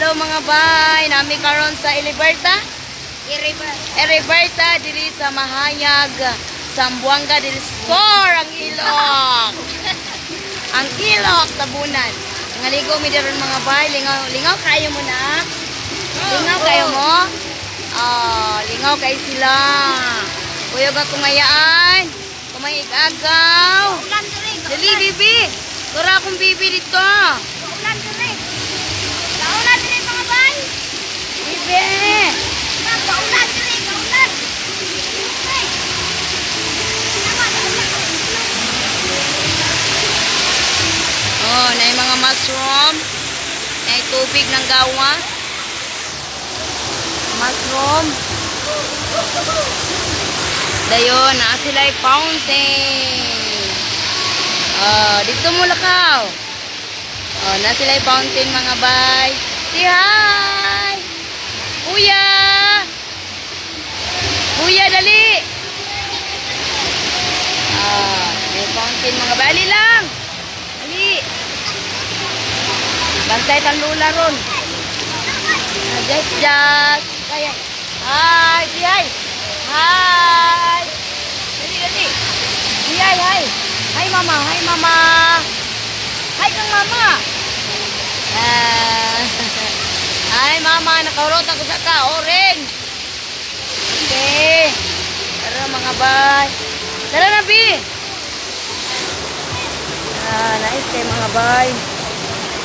Hello, mga bay, nami karon sa Eliberta. Eliberta diri sa Mahayag, Zamboanga del Sur, ang ilok. Ang ilok tabunan. Ngaligo mi daron, mga bay, lingaw lingaw kayo mo na. Lingaw kayo mo? Oh, lingaw kay sila. Kuyog ako ngayaan. Kumay igagaw. Ulan diri. Dali, bibi. Tara akong bibi dito. Ulan diri. Kaulan diri, mga bay. Bibi. Kaulan diri, kaulan. Oh, na mga mushroom. Na tubig ng gawas. Mushroom. Dayon, na sila ay fountain. Oh, dito mo lakaw. Oh, na sila ay fountain, mga bay. Say hi! Kuya! Kuya, dali! Ah, may fountain, mga bay. Ali lang! Ali! Bantay kang lula ron. Ah, just, just. Kaya. Hi! Say hi! Hi! Dali, dali. Say hi, hi. Hi, mama. Hi, mama. Hi kang mama. Ah. Hi, mama. Nakaurot ako sa ka. Orange. Okay. Tara, mga bay. Tara na, Bi. Ah, nice kay mga bay.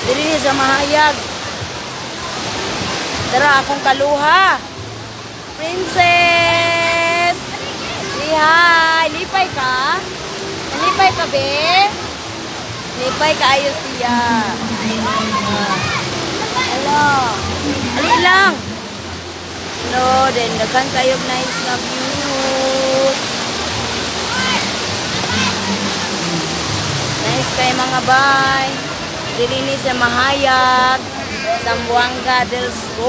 Dili sa Mahayag. Tara, akong kaluha. Princess! Say hi! Lipay ka? Lipay ka, be? Lipay ka, ayos siya. Ah. Hello. Ali lang. Hello, then daghan kayo nice na view. Nice kay mga bay. Dili ni sa Mahayag, Zamboanga del Sur.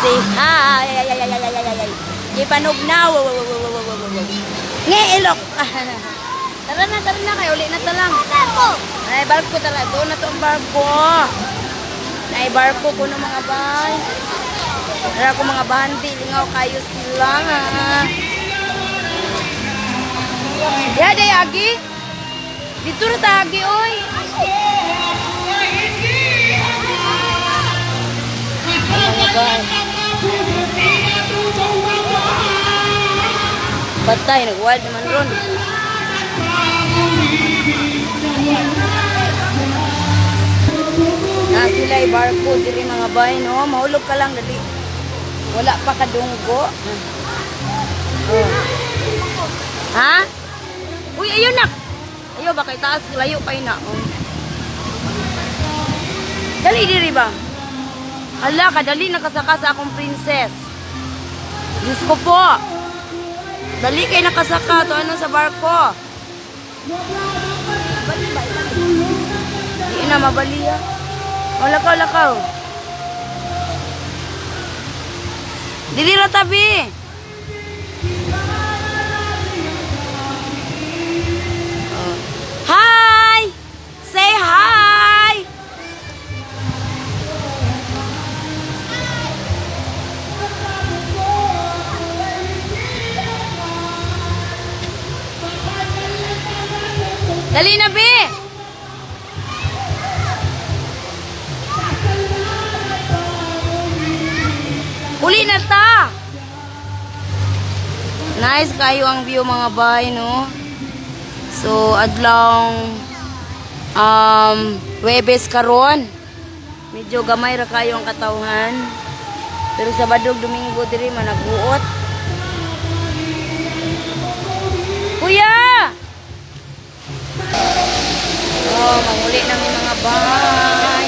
Say hi. Ay, ay, ay, ay, ay, ay, ay. Gipanugnaw. Nge, ilok. Tara na kay uli na ta lang. Ay, barko tara. Doon na to ang barko. Nay, barko ko ng mga bay. Tara ko mga bandi. Lingaw kayo sila. Ya, day, agi. Dito na ta, agi, oy. Mga bay. Patay, nag-wild naman ron. Na sila ay barko diri, mga bay, no. Mahulog ka lang dali. Wala pa kadunggo. Oh. Ha? Uy, ayun na. Ayo ba kay taas layo kay na. Oh. Dali diri ba? Hala, kadali nakasaka sa akong princess. Diyos ko po. Dali kay nakasaka to ano sa barko. Di na mabali ha. O, lakaw, lakaw. Dili ra tabi. Oh. Hi! Say hi! Dali na, be! Uli na ta! Nice kayo ang view, mga bay, no? So, adlong Webes karon. Medyo gamay ra kayo ang katawhan. Pero Sabado ug Domingo diri man nagbuot. Kuya! Oh, manguli na mi, mga bay.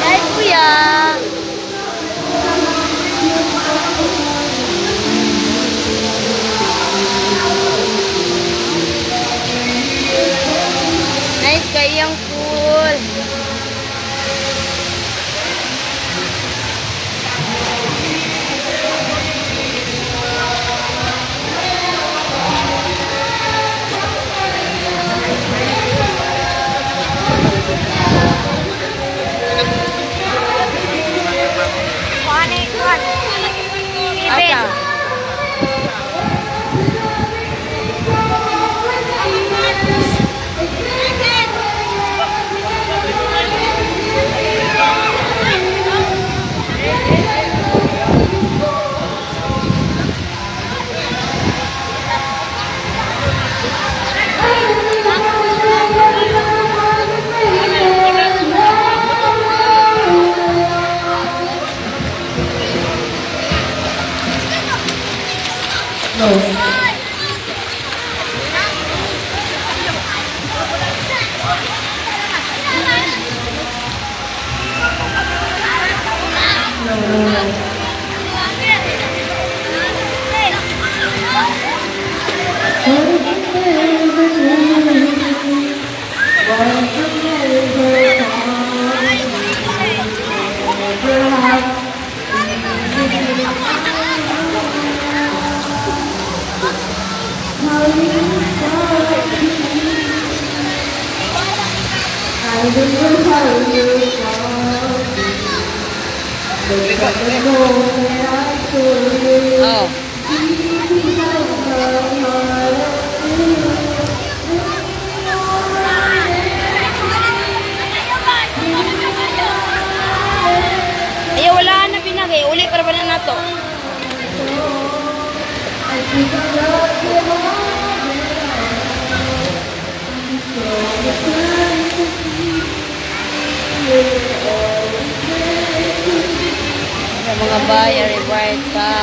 Hi, kuya. Nice kayang pool. Oh. Ay, wala na binagay. Uli para pa na nato. Sa mga bay, Aribarta.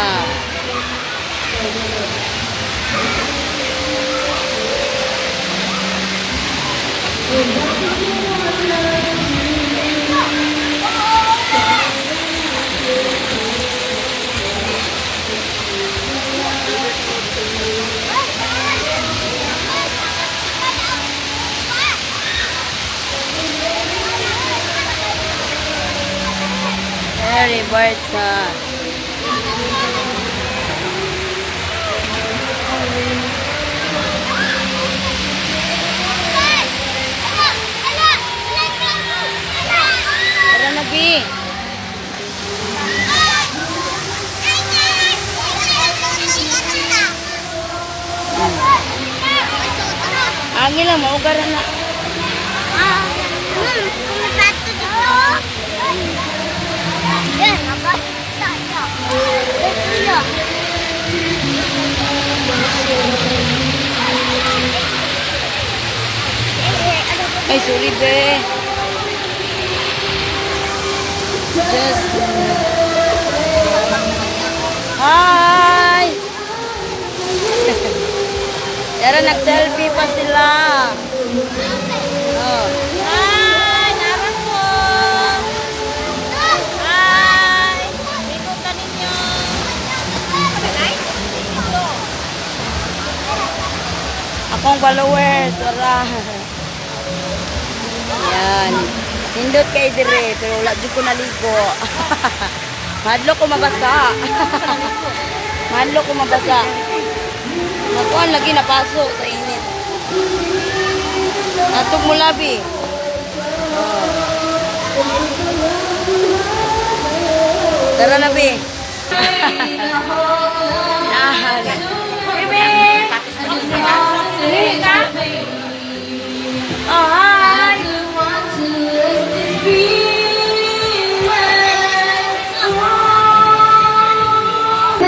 Aribarta. Tara na, Bi. Angin lang, maugara na. Ay, sorry, be. Just... Hi! Tara, nag-selfie pa sila. Oh. Hi! Naran ko! Hi! Ikot na ninyo. Akong followers, wala. Yan. Nindot kay dire, pero wala jud ko naligo. Madlo ko mabasa. Madlo ko mabasa. Nakuan lagi napaso sa init. Atog mo labi. Oh. Tara na, bi. Nahan. Bebe!